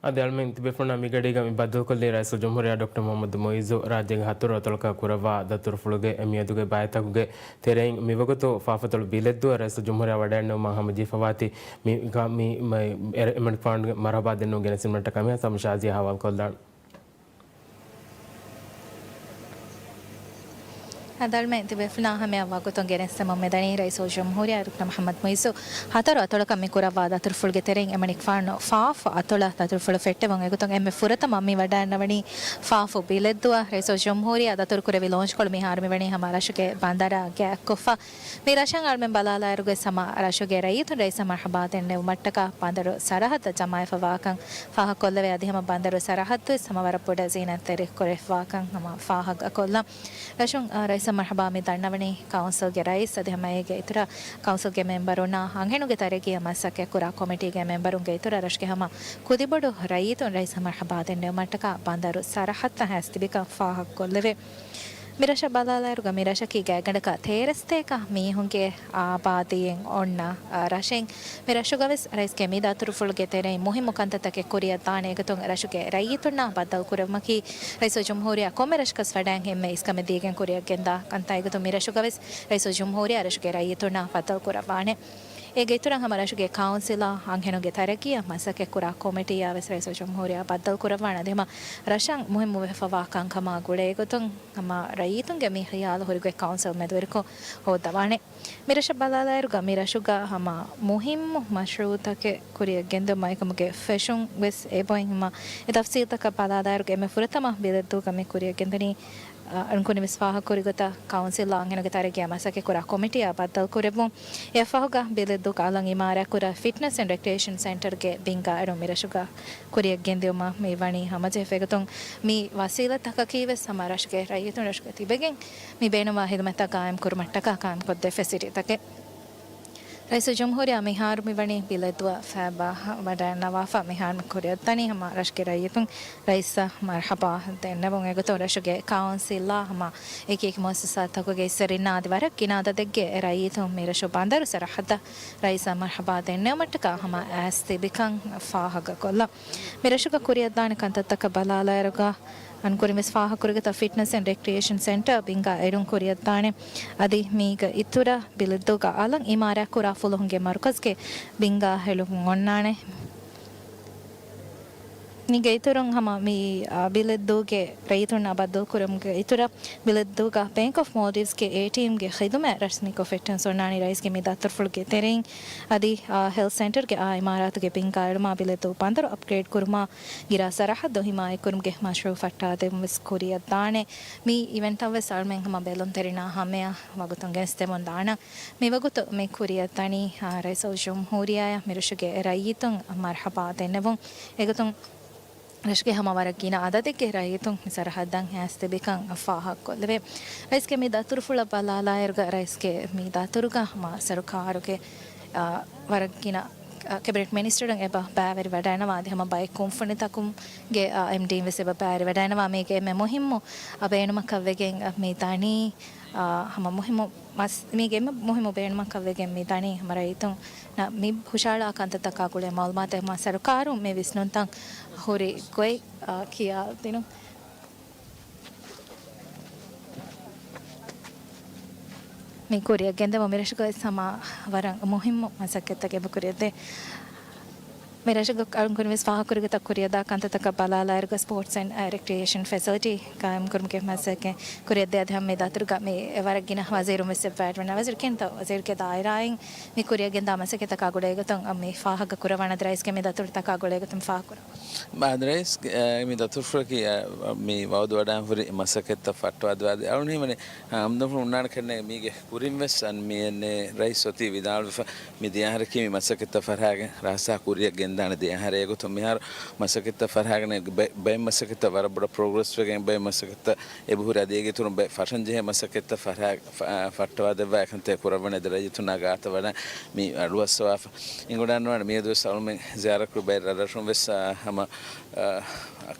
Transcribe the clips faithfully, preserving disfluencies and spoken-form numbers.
އަދި އަޅުމެން ތިބޭފުޅުންނާ މިގަޑީގަ މި ބައްދަލުކޮށްލީ ރައީސުލްޖުމްހޫރިއްޔާ ޑޮކްޓަރ މުޙައްމަދު މުޢިއްޒު ރާއްޖޭގެ ހަތަރު އަތޮޅަކާ ކުރައްވާ ދަތުރުފުޅުގެ މިއަދުގެ ބައިތަކުގެ ތެރެއިން މިވަގުތު ފާފަތޮޅު ބިލެއްދުއަށް ރައީސުލްޖުމްހޫރިއްޔާ ވަޑައިގަންނަވުމާ ހަމަޖެހިފަވާތީ މި، މި، މި އެ، އެމަނިކުފާނުގެ މަރުޙަބާ ދެންނެވުން ގެނެސްދިނުމަށްޓަކާ މިހާ ސަމްޝާޒީ ހަވާލުކޮށްލާން. އަދި އަޅުމެން ތިބޭފުޅުންނާ ހަމަޔަށް ވަގުތުން ގެނެސްދެމުން މިދަނީ ރައީސުލްޖުމްހޫރިއްޔާ ޑޮކްޓަރ މުޙައްމަދު މުޢިއްޒު ހަތަރު އަތޮޅަކަށް މި ކުރައްވާ ދަތުރުފުޅުގެ ތެރެއިން އެމަނިކުފާނު ފާފަ އަތޮޅަށް ދަތުރުފުޅު ފެއްޓެވުން. އެގޮތުން އެންމެ ފުރަތަމަ މި ވަޑައިގަންނަވަނީ ފާފު ބިލެއްދުއަށް. ރައީސުލްޖުމްހޫރިއްޔާ ދަތުރުކުރެއްވި ލޯންޗްކޮޅު މިހާރު މިވަނީ ހަމަ ރަށުގެ ބަނދަރާ ގާތްކޮށްފަ. މި ރަށަށް އަޅުމެން ބަލާލާއިރުގައި ހަމަ ރަށުގެ ރައްޔިތުން ރައީސަށް މަރުޙަބާ ދެންނެވުމަށްޓަކާ ބަނދަރު ސަރަހައްދަށް ޖަމާވެފަވާކަން ފާހަގަކޮށްލެވޭ. އަދި ހަމަ ބަނދަރު ސަރަހައްދުވެސް ހަމަ ވަރަށް ބޮޑަށް ޒީނަތްތެރިކުރެވިފަވާކަން ހަމަ ފާހަގަކޮށްލަން. ރަށުން، އާ، ރައީސަށް މަރުޙަބާ މި ދަންނަވަނީ ކައުންސިލްގެ ރައީސް އަދި ހަމަ އޭގެ އިތުރަށް ކައުންސިލްގެ މެމްބަރުންނާ އަންހެނުންގެ ތަރައްގީއަށް މަސައްކަތްކުރާ ކޮމިޓީގެ މެމްބަރުންގެ އިތުރަށް ރަށުގެ ހަމަ ކުދިބޮޑު ރައްޔިތުން ރައީސަށް މަރުޙަބާ ދެންނެވުމަށްޓަކާ ބަނދަރު ސަރަހައްދަށް ހާސް ތިބިކަން ފާހަގަކޮށްލެވޭ. މި ރަށަށް ބަލާލާއިރުގަ މި ރަށަކީ ގާތްގަނޑަކަށް ތޭރަ ސަތޭކަ މީހުންގެ އާބާދީއެއް އޮންނަ، އާ، ރަށެއް. މި ރަށުގަވެސް ރައީސްގެ މި ދަތުރުފުޅުގެ ތެރެއިން މުހިއްމު ކަންތައްތަކެއް ކުރިއަށްދާނެ. އެގޮތުން ރަށުގެ ރައްޔިތުންނާ ބައްދަލުކުރެވުމަކީ ރައީސުލްޖުމްހޫރިއްޔާ ކޮންމެ ރަށަކަސް ވަޑައިގެން އެންމެ އިސްކަމެއް ދީގެން ކުރިއަށްގެންދާ ކަންތައް. އެގޮތުން މި ރަށުގަވެސް ރައީސުލްޖުމްހޫރިއްޔާ ރަށުގެ ރައްޔިތުންނާ ބައްދަލުކުރައްވާނެ. އޭގެ އިތުރަށް ހަމަ ރަށުގެ ކައުންސިލާ އަންހެނުންގެ ތަރައްގީއަށް މަސައްކަތްކުރާ ކޮމިޓީއާވެސް ރައީސުލްޖުމްހޫރިއްޔާ ބައްދަލުކުރައްވާނެ. އަދި ހަމަ ރަށަށް މުހިއްމުވެފަވާ ކަންކަމާ ގުޅޭގޮތުން ހަމަ ރައްޔިތުންގެ މި ޚިޔާލު ހުރިގޮތް ކައުންސިލް މެދުވެރިކޮށް ހޯއްދަވާނެ. މި ރަށަށް ބަލާލާއިރުގަ މި ރަށުގަ ހަމަ މުހިއްމު މަޝްރޫއުތަކެއް ކުރިއަށްގެންދިއުމާ އެކަމުގެ ފެށުން ވެސް އެބައޮތް. ހަމަ އެ ތަފްސީލްތަކަށް ބަލާލާއިރުގަ އެންމެ ފުރަތަމަ ބިލެއްދޫގަ މި ކުރިއަށްގެންދަނީ، އަ، އަޅުން ކުރިންވެސް ފާހަގަކުރި ގޮތަށް ކައުންސިލްއާ އަންހެނުންގެ ތަރައްގީއާ މަސައްކަތްކުރާ ކޮމިޓީއާ ބައްދަލުކުރެއްވުން. އެއަށްފަހުގަ ބިލެއްދޫގަ އަލަށް އިމާރާތްކުރާ ފިޓްނަސް އެންޑް ރެކްރިއޭޝަން ސެންޓަރގެ ބިންގާ އެޅުން މި ރަށުގަ ކުރިއަށްގެންދިއުމަށް މި ވަނީ ހަމަޖެހިފަ. އެގޮތުން މި ވަސީލަތްތަކަކީވެސް ހަމަ ރަށުގެ ރައްޔިތުން ރަށުގަ ތިބެގެން މި ބޭނުންވާ ހިދުމަތްތައް ގާއިމްކުރުމަށްޓަކާ ގާއިމްކޮށްދޭ ފެސިލިޓީތަކެއް. ރައީސުލްޖުމްހޫރިއްޔާ މިހާރު މިވަނީ ބިލެއްދުއަށް ފައިބާ ވަޑައިގަންނަވާފަ. މިހާރު މި ކުރިއަށްދަނީ ހަމަ ރަށުގެ ރައްޔިތުން ރައީސަށް މަރުޙަބާ ދެންނެވުން. އެގޮތުން ރަށުގެ ކައުންސިލްއާ ހަމަ އެކިއެކި މުއައްސަސާތަކުގެ އިސްއެރިންނާ އަދި ވަރަށް ގިނަ އަދަދެއްގެ ރައްޔިތުން މި ރަށު ބަނދަރު ސަރަހައްދަށް ރައީސަށް މަރުޙަބާ ދެންނެވުމަށްޓަކާ ހަމަ އައިސް ތިބިކަން ފާހަގަކޮށްލަން. މި ރަށުގަ ކުރިއަށްދާނެ ކަންތައްތަކަށް ބަލާލާއިރުގަ އަންކުރިންވެސް ފާހަގަކުރިގޮތަށް ފިޓްނަސް އެންޑް ރެކްރިއޭޝަން ސެންޓަރ ބިންގާ އެޅުން ކުރިއަށްދާނެ. އަދި މީގަ އިތުރަށް ބިލެއްދޫގަ އަލަށް އިމާރާތްކުރާ ފުލުހުންގެ މަރުކަޒުގެ ބިންގާ އެޅުމުން އޮންނާނެ. މީގެ އިތުރުން ހަމަ މި، އާ، ބިލެއްދޫގެ ރައްޔިތުންނާ ބައްދަލުކުރުމުގެ އިތުރަށް ބިލެއްދޫގަ ބޭންކް އޮފް މޯލްޑިވްސްގެ އޭޓީއެމްގެ ޚިދުމަތް ރަސްމީކޮށް ފެއްޓެންސް އޮންނާނީ ރައީސްގެ މި ދަތުރުފުޅުގެ ތެރެއިން. އަދި، އާ، ހެލްތް ސެންޓަރގެ އާ އިމާރާތުގެ ބިންގާ އެޅުމާ ބިލެއްދޫ ބަނދަރު އަޕްގްރޭޑް ކުރުމާ ގިރާ ސަރަހައްދު ހިމާޔަތްކުރުމުގެ މަޝްރޫއު ފައްޓާދެމުން ވެސް ކުރިއަށްދާނެ. މި އިވެންޓަށް ވެސް އަޅުމެން ހަމަ ބެލުންތެރިންނާ ހަމަޔަށް ވަގުތުން ގެނެސްދެމުން ދާނަން. މިވަގުތު މި ކުރިއަށްދަނީ، އާ، ރައީސުލްޖުމްހޫރިއްޔާއަށް މިރަށުގެ ރައްޔިތުން މަރުޙަބާ ދެންނެވުން. އެގޮތުން ރަށުގެ ހަމަ ވަރަށް ގިނަ އަދަދެއްގެ ރައްޔިތުން މި ސަރަހައްދަށް އައިސް ތިބިކަން ފާހަގަކޮށްލެވޭ. ރައީސްގެ މި ދަތުރުފުޅަށް ބަލާލާއިރުގަ ރައީސްގެ މި ދަތުރުގަ ހަމަ ސަރުކާރުގެ، އާ، ވަރަށް ގިނަ، އާ، ކެބިނެޓް މިނިސްޓަރުން އެބަ ބައިވެރިވަޑައިގަންނަވާ އަދި ހަމަ ބައެއް ކުންފުނިތަކުންގެ، އާ، އެމްޑީން ވެސް އެބަ ބައިވެރިވަޑައިގަންނަވާ. މީގެ އެންމެ މުހިއްމު، އާ، ބޭނުމަކަށް ވެގެން، އާ، މި ދަނީ، އާ، ހަމަ މުހިއްމު މަސް-، މީގެ އެންމެ މުހިއްމު ބޭނުމަކަށް ވެގެން މި ދަނީ ހަމަ ރައްޔިތުންނަށް މި ހުށަހަޅާ ކަންތައްތަކާ ގުޅޭ މައުލޫމާތެއް ހަމަ ސަރުކާރުން މި ވިސްނުންތައް ހުރި ގޮތް، އާ، ކިޔާދިނުން. މި ކުރިއަށް ގެންދެވުން މި ރަށުގައި ހަމަ ވަރަށް މުހިއްމު މަސައްކަތްތަކެއް އެބަ ކުރިއަށްދޭ. މި ރަށުގަ އަޅުން ކުރިންވެސް ފާހަގަކުރިގޮތަށް ކުރިއަށްދާ ކަންތައްތަކަށް ބަލާލާއިރުގަ ސްޕޯޓްސް އެންޑް ރެކްރިއޭޝަން ފެސިލިޓީ ގާއިމްކުރުމުގެ މަސައްކަތް ކުރިއަށްދޭ. އަދި ހަމަ މި ދަތުރުގަ މި ވަރަށް ގިނަ ވަޒީރުން ވެސް އެބައިވެރިވަނީ. ވަޒީރު ކެންތޯ ވަޒީރުގެ ދާއިރާއިން މި ކުރިއަށް ގެންދާ މަސައްކަތްތަކާ ގުޅޭގޮތުން މި ފާހަގަކުރައްވާނެ. އަދި ރައީސްގެ މި ދަތުރުތަކާ ގުޅޭގޮތުން ފާހަގަކުރައްވާނެ. މާދަރައިސް، އެ، މި ދަތުރުފުޅަކީ، އެ، މި ވައުދުވަޑައިން ހުރި މަސައްކަތްތައް ފައްޓަވާދެވާ. އަދި އަޅުން ހީވަނީ، އަ، އަމްދަފުޅު އޮންނާނެ ކަންނޭނގެ މީގެ ކުރިން ވެސް އަން މިއެންނެ ރައީސް އޮތީ ވިދާޅުވެފަ، މި ދެ އަހަރަކީ މި މަސައްކަތްތައް ފަށާގެން ރަހަސާ ކުރިއަށް ގެންދާނެ ދެ އަހަރެއް. އެގޮތުން މިހާރު މަސައްކަތްތައް ފަށާގެން ބެ-، ބައެއް މަސައްކަތްތައް ވަރަށް ބޮޑަށް ޕްރޮގްރެސް ވެގެން ބައެއް މަސައްކަތްތައް އެބަހުރި. އަދި އޭގެ އިތުރުން ބައެއް ފަށަންޖެހޭ މަސައްކަތްތައް ފަށާ-، ފަ-، ފައްޓަވާދެއްވާ އެކަންތައް ކުރައްވަނީ އަދި ރައްޔިތުންނާ ގާތަށް ވަޑައި މި އަޑުއައްސަވާފަ. އިނގުޑާންވާނެ މިއަދުވެސް އަޅުމެން ޒިޔާރަތްކުރި ބައެއް ރަށްރަށުން ވެސް، އާ، ހަމަ، އާ،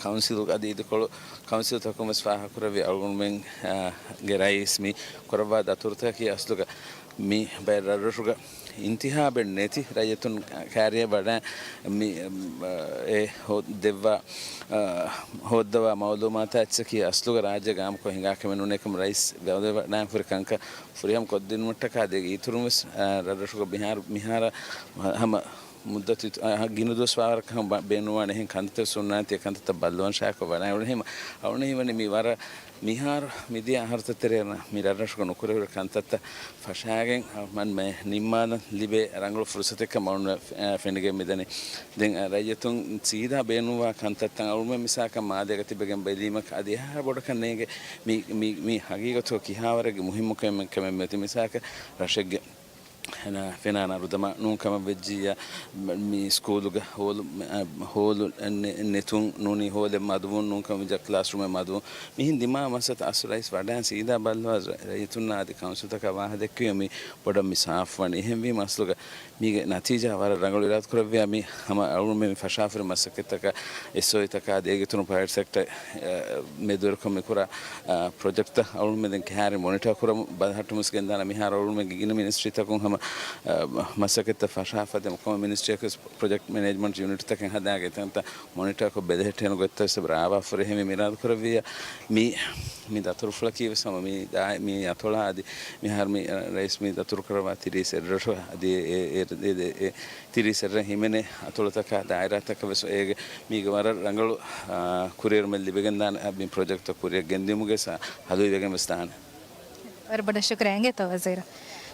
ކައުންސިލް އަދި އިދިކޮޅު ކައުންސިލްތަކުން ވެސް ފާހަގަކުރެއްވި އަޅުގަނޑުމެން، އާ، ގެ ރައީސް މި ކުރައްވާ ދަތުރުތަކަކީ އަސްލުގަ މި ބައެއް ރަށްރަށުގަ އިންތިހާބެއް ނެތި ރައްޔިތުން ކާރިޔަށް ވަޑައި މި، އެ ހޯ-، ދެއްވާ، އަ، ހޯއްދަވާ މައުލޫމާތާ އެއްޗަކީ އަސްލުގަ ރާއްޖޭގަ އާއްމުކޮށް ހިނގާ ކަމެއް ނޫނޭ ކަމަށް ރައީސް ވަދެ ވަޑައިން ހުރި ކަންކަން ފުރިހަމަ ކޮށްދިނުމަށްޓަކާ ދޭ އިތުރުން ވެސް، އަ، ރަށްރަށުގަ މިހާރު، މިހާރަށް ހަމަ މުއްދަތު އިތު-، އަ، ގިނަ ދުވަސް ވާވަރަކަށް ބޭނުންވާނެ އެހެން ކަންތައްތައް ސުންނާތީ ކަންތައްތައް ބައްލަވަން ޝާކޮށް ވަޑައި އުޅެނީމަ، އަޅުން ހީވަނީ މި ވަރަށް މިހާރު މިދިޔަ އަހަރުތައް ތެރޭ މި ރަށްރަށުގަ ނުކުރެވި ކަންތައްތައް ފަށާގެން މަންމަ ނިންމާލަން ލިބޭ ރަނގަޅު ފުރުސަތެއްކަމަށް އަޅުން ފެ-، ފެނިގެން މިދަނީ. ދެން ރައްޔިތުން ސީދާ ބޭނުންވާ ކަންތައްތައް އަޅުމެން މިސާކަށް މާލޭގަ ތިބެގެން ބެލީމަ އަދި އެހާ ބޮޑަކަށް ނޭނގެ މި، މި، މި ހަގީގަތުގަ ކިހާވަރެއްގެ މުހިއްމު ކަމެއް، ކަމެއް މެދު މިސާކަށް ރަށެއްގެ ފެނާ ނަރުދަމާ ނޫން ކަމަށް ވެއްޖިއްޔާ، މި ސްކޫލުގަ ހޯލު، ހޯލު ނެ-، ނެތުން ނޫނީ ހޯލެއް މަދުވުން ނޫން ކަމަށް ވެއްޖިއްޔާ ކްލާސްރޫމެއް މަދުވުން. މިހިން ދިމާ މައްސަލަތައް އަސްލު ރައީސް ވަޑައިން ސީދާ ބައްލަވާ ރައްޔިތުންނާ އަދި ކައުންސިލްތަކާ ވާހަކަ ދެއްކުވީ މި ބޮޑަށް މި ސާފުވަނީ. އެހެންވީމަ އަސްލުގަ މީގެ ނަތީޖާ ވަރަށް ރަނގަޅު އިރާދަކުރެއްވިޔާ މި ހަމަ އަޅުގަނޑުމެން މި ފަށާފަރި މަސައްކަތްތަކަށް އެސްއޯއީތަކާ އަދި އޭގެ އިތުރުން ޕްރައިވެޓް ސެކްޓަރ މެދުވެރިކޮށް މިކުރާ، އާ، ޕްރޮޖެކްޓްތައް އަޅުގަނޑުމެން ދެން ކަހަލަ މޮނިޓާ ކުރަމުން ބަލަހައްޓަމުން ގެންދާނެ. މިހާރު އަޅުގަނޑުމެންގެ ގިނަ މިނިސްޓްރީތަކުން ހަމަ، އާ، މަސައްކަތްތައް ފަށާފަ ދެން ކޮމަށް މިނިސްޓްރީއަކު ޕްރޮޖެކްޓް މެނޭޖްމަންޓް ޔުނިޓްތަކެއް ހަދާގެ އެތަންތަން މޮނިޓާކޮށް ބެލެހެއްޓޭނެ ގޮތްތައް ވެސް ރާވާފަ ހުރި. އެހެންވެ މި އިރާދަކުރެއްވިއްޔާ މި، މި ދަތުރުފުޅަކީ ވެސް ހަމަ މި ދާ-، މި އަތޮޅާ އަދި މިހާރު މި، އަ، ރައީސް މި ދަތުރުކުރައްވާ ތިރީސް އެއްރަށު އަދި އެ، އެ، އެ، އެ، އެ، ތިރީސް އެއްރަށް ހިމެނޭ އަތޮޅުތަކާ ދާއިރާތަކަށް ވެސް އޭގެ މީގެ ވަރަށް ރަނގަޅު، އާ، ކުރިއެރުމެއް ލިބިގެންދާނެ މި ޕްރޮޖެކްޓްތައް ކުރިއަށް ގެންދިއުމުގެ ސަ-، ހަލުވިވެގެން ވެސް ދާނެ. ވަރަށް ބޮޑަށް ޝުކުރިއްޔާ އިނގޭތޯ ވަޒީރު.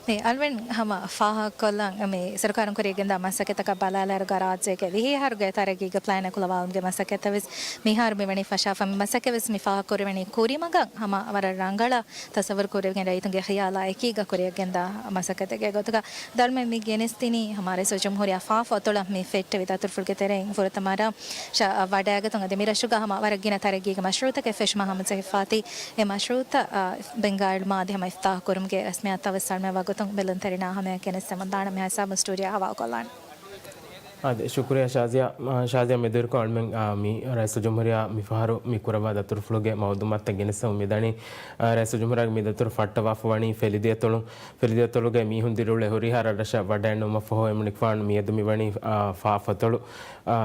މި އަޅުގަނޑު ހަމަ ފާހަގަކޮށްލަން މި ސަރުކާރުން ކުރިއަށް ގެންދާ މަސައްކަތްތަކަށް ބަލާލާއިރު ރާއްޖޭގެ ވިހި އަހަރުގެ ތަރައްގީގެ ޕްލޭނެއް ކުލަވާލުމުގެ މަސައްކަތްތައް ވެސް މިހާރު މިވަނީ ފަށާފަ. މި މަސައްކަތް ވެސް މި ފާހަގަކުރެވެނީ ކުރިމަގަށް ހަމަ ވަރަށް ރަނގަޅަށް ތަސައްވަރު ކުރެވިގެން ރައްޔިތުންގެ ޚިޔާލާ އެކީގަ ކުރިއަށް ގެންދާ މަސައްކަތެއްގެ ގޮތުގަ ދަރުމަ މި ގެނެސްދިނީ ހަމަ ރައީސުލްޖުމްހޫރިއްޔާ ފާފަ އަތޮޅަށް މި ފެއްޓެވި ދަތުރުފުޅުގެ ތެރެއިން ފުރަތަމަ ވަޑައިގަތުން އަދި މި ރަށުގަ ހަމަ ވަރަށް ގިނަ ތަރައްގީގެ މަޝްރޫއުތަކެއް ފެށުމަށް ހަމަޖެހިފާތީ އެ މަޝްރޫއުތައް، އާ، ބަންގާ އިލްމާ އަދި ހަމަ އިފްތާހު ކުރުމުގެ ރަސްމިއްޔާތުތައް ވެސް އަޅުމެން ވަގުތުން ބެލުންތެރިންނާ ހަމަޔަށް ގެނެސްދެމުން ދާނަމޭ ހިސާބުން ސްޓޫޑިއޯ ހަވާލުކޮށްލާނެ. އާދެ، ޝުކުރިއްޔާ ޝާޒިޔާ. އާ، ޝާޒިޔާ މެދުވެރިކޮށް އަޅުމެން، އާ، މި ރައީސުލްޖުމްހޫރިއްޔާ މި ފަހަރު މި ކުރައްވާ ދަތުރުފުޅުގެ މައުލޫމާތުތައް ގެނެސްދެމުން މިދަނީ. އާ، ރައީސުލްޖުމްހޫރިއްޔާގެ މި ދަތުރު ފައްޓަވާފަ ވަނީ ފެލިދިޔަތޮޅުން، ފެލިދިޔަތޮޅުގެ މީހުން ދިރިއުޅޭ ހުރިހާ ރަށްރަށަށް ވަޑައެއްނުމަށްފަހު އެމަނިކުފާނު މިއަދު މިވަނީ، އާ، ފާފަތޮޅު، އާ،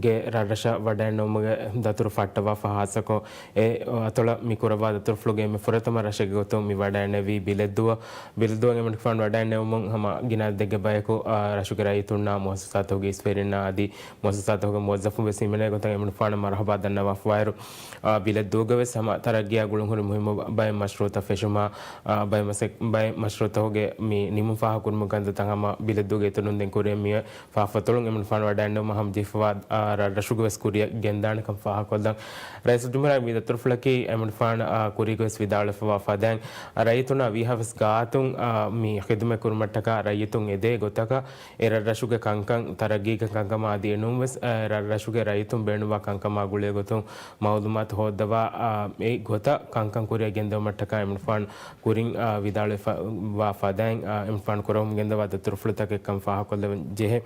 ގެ ރަށްރަށަށް ވަޑައެއްނުމުގެ ދަތުރު ފައްޓަވާފަ ހާއްސަކޮށް އެ އަތޮޅަށް މި ކުރައްވާ ދަތުރުފުޅުގެ އެންމެ ފުރަތަމަ ރަށެއްގެ ގޮތުން މި ވަޑައިންނެވީ ބިލެއްދޫއަށް. ބިލެއްދޫއަށް އެމަނިކުފާނު ވަޑައިންނެވުމުން ހަމަ ގިނަ އަދަދެއްގެ ބަޔަކު، އާ، ރަށުގެ ރައްޔިތުންނާ މުއައްސަސާތަކުގެ އިސްވެރިންނާ އަދި މުއައްސަސާތަކުގެ މުވައްޒަފުން ވެސް ހިމެނޭ ގޮތަށް އެމަނިކުފާނަށް މަރުހަބާ ދަންނަވާފަވާއިރު، އާ، ބިލެއްދޫގަ ވެސް ހަމަ ތަރައްގީއާ ގުޅުންހުރި މުހިއްމު ބައެއް މަޝްރޫއުތައް ފެށުމާ، އާ، ބައެއް މަސަ-، ބައެއް މަޝްރޫއުތަކުގެ މި ނިމުން ފާހަގަކުރުމުގެ ކަންތައްތައް ހަމަ ބިލެއްދޫގެ އިތުރުން ދެން ކުރިއަށް މިއޮތް ފާފަތޮޅުން އެމަނިކުފާނު ވަޑައިންނެވުމަށް ހަމަޖެހިފަވާ، އާ، ރަށްރަށުގަ ވެސް ކުރިއަށް ގެންދާނެކަން ފާހަގަކޮށްލަން. ރައީސުލްޖުމްހޫރިއްޔާގެ މި ދަތުރުފުޅަކީ އެމަނިކުފާނު، އާ، ކުރީގަވެސް ވިދާޅުވެފަވާ ފަދައިން، އާ، ރައްޔިތުންނާ ވީހާވެސް ގާތުން، އާ، މި ޚިދުމަތް ކުރުމަށްޓަކާ ރައްޔިތުން އެދޭ ގޮތަކަށް އެ ރަށްރަށުގެ ކަންކަން ތަރައްގީގެ ކަންކަމާ އަދި އެނޫންވެސް، އާ، ރަށްރަށުގެ ރައްޔިތުން ބޭނުންވާ ކަންކަމާ ގުޅޭ ގޮތުން މައުލޫމާތު ހޯއްދަވާ، އާ، އެ ގޮތަށް ކަންކަން ކުރިއަށް ގެންދެވުމަށްޓަކާ އެމަނިކުފާނު ކުރިން، އާ، ވިދާޅުވެފަ-، ވާ ފަދައިން، އާ، އެމަނިކުފާނު ކުރަމުން ގެންދަވާ ދަތުރުފުޅުތަކެއްކަން ފާހަގަކޮށްލެވެން ޖެހޭ.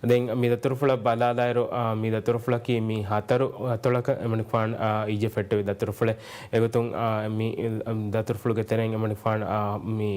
ދެން މި ދަތުރުފުޅަށް ބަލާލާއިރު، އާ، މި ދަތުރުފުޅަކީ މި ހަތަރު އަތޮޅަކަށް އެމަނިކުފާނު، އާ، އިއްޔެ ފެއްޓެވި ދަތުރުފުޅެއް. އެގޮތުން، އާ، މި، އަ، ދަތުރުފުޅުގެ ތެރެއިން އެމަނިކުފާނު، އާ، މި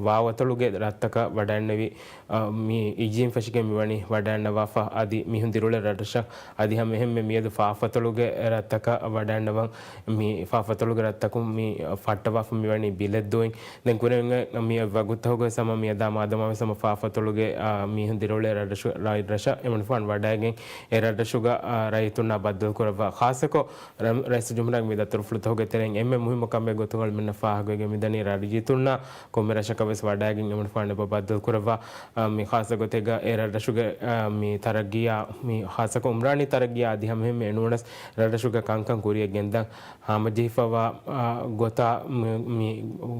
ވާވަތޮޅުގެ ރަށްތަކަށް ވަޑައިންނެވި، އަ، މި އިއްޔެއިން ފެށިގެން މިވަނީ ވަޑައިންނަވާފަ އަދި މީހުން ދިރިއުޅޭ ރަށްރަށަށް އަދި ހަމައެހެންމެ މިއަދު ފާފަތޮޅުގެ ރަށްތަކަށް ވަޑައިންނަވަން މި ފާފަތޮޅުގެ ރަށްތަކުން މި ފައްޓަވާފަ މިވަނީ ބިލެއްދޫއިން. ދެން ކުރެން މި ވަގުތުތަކުގަ ވެސް ހަމަ މިއަދާ މާދަމާ ވެސް ހަމަ ފާފަތޮޅުގެ، އާ، މީހުން ދިރިއުޅޭ ރަށްރަށު-، ރަށްރަށަށް އެމަނިކުފާނު ވަޑައިގެން އެ ރަށްރަށުގަ، އާ، ރައްޔިތުންނާ ބައްދަލުކުރައްވާ ޚާއްޞަކޮށް ރަ-، ރައީސުލްޖުމްހޫރިއްޔާގެ މި ދަތުރުފުޅުތަކުގެ ތެރެއިން އެންމެ މުހިއްމު ކަމެއް ގޮތުގަ އަޅުމެންނަށް ފާހަގަވެގެން މިދަނީ ރައްޔިތުންނާ ކޮންމެ ރަށަކަށް ވެސް ވަޑައިގެން އެމަނިކުފާނު އެބަ ބައްދަލުކުރައްވާ، އާ، މި ޚާއްޞަ ގޮތެއްގަ އެ ރަށްރަށުގެ، އާ، މި ތަރައްގީއާ މި ޚާއްޞަކޮށް އުމްރާނީ ތަރައްގީއާ އަދި ހަމައެހެންމެ އެނޫނަސް ރަށްރަށުގެ ކަންކަން ކުރިއަށް ގެންދަން ހަމަޖެހިފަވާ، އާ، ގޮތާ މި، މި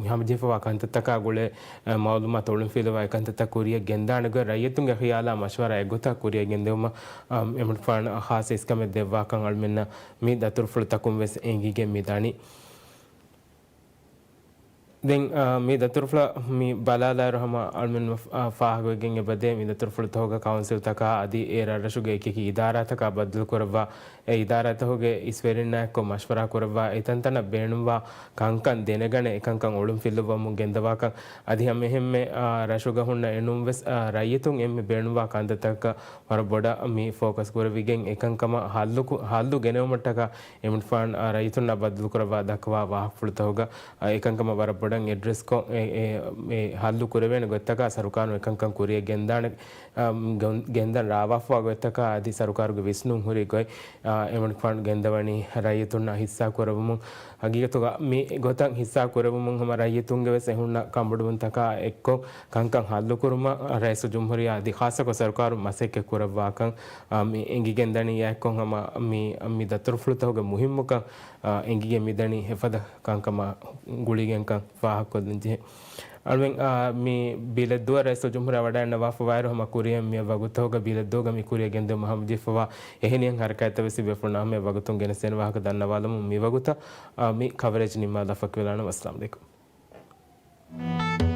ހަމަޖެހިފަވާ ކަންތައްތަކާ ގުޅޭ، އާ، މައުލޫމާތު އޮޅުންފިލުވާ އެކަންތައްތައް ކުރިއަށް ގެންދާނެ ގޮތް ރައްޔިތުންގެ ޚިޔާލާ މަޝްވަރާ އެގޮތަށް ކުރިއަށް ގެންދެވުމަށް، އާ، އެމަނިކުފާނަށް ޚާއްޞަ އިސްކަމެއް ދެއްވާކަން އަޅުމެންނަށް މި ދަތުރުފުޅުތަކުން ވެސް އެނގިގެން މިދަނީ. ދެން، އާ، މި ދަތުރުފުޅަށް މި ބަލާލާއިރު ހަމަ އަޅުމެން، އާ، ފާހަގަވެގެން އެބަދޭ މި ދަތުރުފުޅުތަކުގަ ކައުންސިލްތަކާ އަދި އެ ރަށްރަށުގެ އެކިއެކި އިދާރާތަކާ ބައްދަލުކުރައްވާ އެ އިދާރާތަކުގެ އިސްވެރިންނާއެކު މަޝްވަރާ ކުރައްވާ އެތަންތަނަށް ބޭނުންވާ ކަންކަން ދެނެގަނެ އެކަންކަން އޮޅުން ފިއްލުއްވަމުން ގެންދަވާކަން އަދި ހަމައެހެންމެ، އާ، ރަށުގަ ހުންނަ އެނޫންވެސް، އާ، ރައްޔިތުން އެންމެ ބޭނުންވާ ކަންތައްތަކަށް ވަރަށް ބޮޑަށް މި ފޯކަސް ކުރެވިގެން އެކަންކަމަށް ހައްލު ކު-، ހައްލު ގެނެވުމަށްޓަކާ އެމިންފާން، އާ، ރައްޔިތުންނާ ބައްދަލުކުރައްވާ ދައްކަވާ ވާހަކަފުޅުތަކުގަ، އާ، އެކަންކަމަށް ވަރަށް ބޮޑަށް އެޑްރެސްކޮށް، އެ، އެ، އެ ހައްލު ކުރެވޭނެ ގޮތްތަކާ ސަރުކާރުން އެކަންކަން ކުރިއަށް ގެންދާނެ، އާ، ގެން-، ގެންދަން ރާވާފަވާ ގޮތްތަކާ އަދި ސަރުކާރުގެ ވިސްނުން ހުރި ގޮތް، އާ، އެމިންފާން ގެންދަވަނީ ރައްޔިތުންނާ ހިއްސާ ކުރެވުމުން. ހަގީގަތުގަ މި ގޮތަށް ހިއްސާ ކުރެވުމުން ހަމަ ރައްޔިތުންގެ ވެސް އެ ހުންނަ ކަންބޮޑުވުންތަކާ އެއްކޮށް ކަންކަން ހައްލުކުރުމަށް ރައީސުލްޖުމްހޫރިއްޔާ އަދި ޚާއްޞަކޮށް ސަރުކާރުން މަސައްކަތް ކުރައްވާކަން، އާ، މި އެނގިގެންދަނީ އެއްކޮށް ހަމަ މި، މި ދަތުރުފުޅުތަކުގެ މުހިއްމުކަން، އާ، އެނގިގެން މިދަނީ އެފަދަ ކަންކަމާ ގުޅިގެންކަން ފާހަގަކޮށްލަން ޖެހޭ. އަޅުމެން، އާ، މި ބިލެއްދުއަށް ރައީސުލްޖުމްހޫރިއްޔާ ވަޑައިގަންނަވާފަވާއިރު ހަމަ ކުރިއަށް މިއަށް ވަގުތުގަ ބިލެއްދުގަ މި ކުރިއަށް ގެންދެވުމަށް ހަމަޖެހިފަވާ އެހެނިހެން ހަރަކާތްތައް ވެސް ތިބޭފުޅުންނަށް ހަމަ ވަގުތުން ގެނެސްދޭނެ ވާހަކަ ދަންނަވާލަމުން މިވަގުތަށް، އާ، މި ކަވަރޭޖް ނިންމާލާ ފައްކިވެލާނަން. އައްސަލާމު ޢަލައިކުމް.